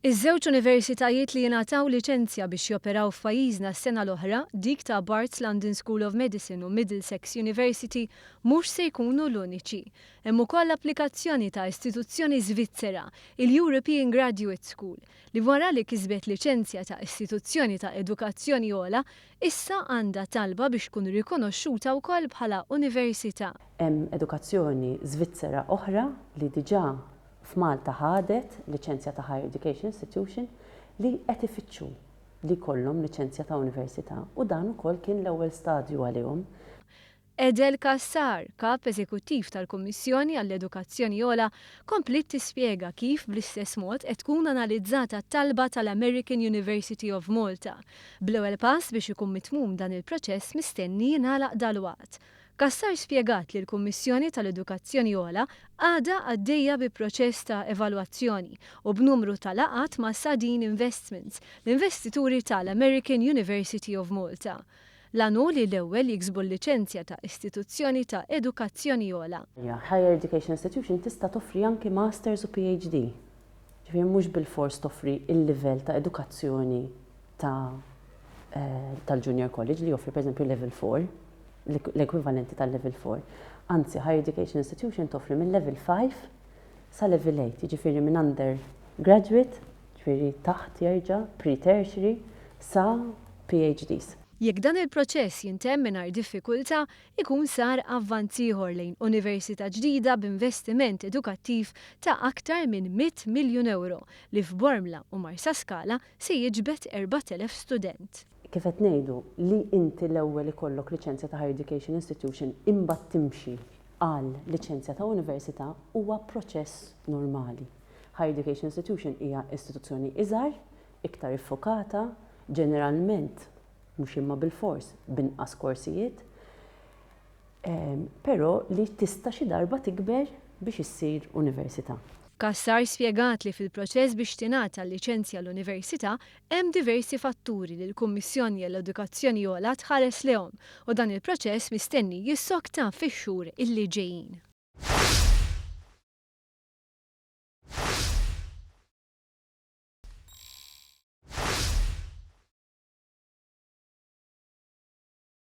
Iż-żewġ universitajiet li jingħataw liċenzja biex joperaw f'pajjiżna s-sena l-oħra, dik ta' Barts London School of Medicine u Middlesex University, mhux se jkunu l-uniċi. Hemm ukoll applikazzjoni ta' istituzzjoni Svizzera, il-European Graduate School, li wara li kisbet liċenzja ta' istituzzjoni ta' edukazzjoni ogħla, issa għandha talba biex tkun rikonoxxuta wkoll bħala università. Hemm edukazzjoni Svizzera oħra li diġà f'Malta ħadet liċenzja ta' Higher Education Institution li qed ifittxu li jkollhom liċenzja ta' università u dan ukoll kien l-ewwel stadju għalihom. Edel Cassar, Kap Eżekuttiv tal-Kummissjoni għall-Edukazzjoni Ogħla, kompliet tispjega kif bl-istess mod qed tkun analizzata t-talba tal-American University of Malta, bl-ewwel pass biex ikun mitmum dan il-proċess mistenni jingħalaq dalwaqt. Cassar spjegat li l-Kummissjoni tal-Edukazzjoni Ogħla għadha għaddejja bi proċess ta' evalwazzjoni u b'numru ta' laqgħat ma' Sadeen Investments, l-investituri ta' l-American University of Malta. L-għan hu li l-ewwel jiksbu l-liċenzja ta' istituzzjoni ta' edukazzjoni ogħla. Higher Education Institution tista' toffri anki Masters u PhD. Ġifieri mhux bilfors toffri l-livell ta' edukazzjoni ta' tal-Junior College li joffri pereżempju Level 4, l-ekwivalenti tal-Level 4. Anzi, Higher Education Institution toffri minn Level 5 sa Level 8, jiġifieri minn undergraduate, ġifieri taħt jerġa' pre-tertiary sa PhDs. Jekk dan il-proċess jintemm mingħajr diffikultà, ikun sar avvanz ieħor lejn università ġdida b'investiment edukattiv ta' aktar minn 100 miljun ewro li f'Bormla u Marsaskala se jiġbed 4,000 student. Kif qed ngħidu, li inti l-ewwel ikollok liċenzja ta' Higher Education Institution imbagħad timxi għal liċenzja ta' università huwa proċess normali. Higher Education Institution hija istituzzjoni iżgħar, iktar iffokata, ġeneralment, mhux imma bilfors, b'inqas korsijiet, però li tista' xi darba tikber biex issir università. Cassar spjegat li fil-proċess biex tingħata l-liċenzja l-università hemm diversi fatturi li l-Kummissjoni għall-Edukazzjoni Ogħla tħares lejhom u dan il-proċess mistenni jissokta fix-xhur illi ġejjin.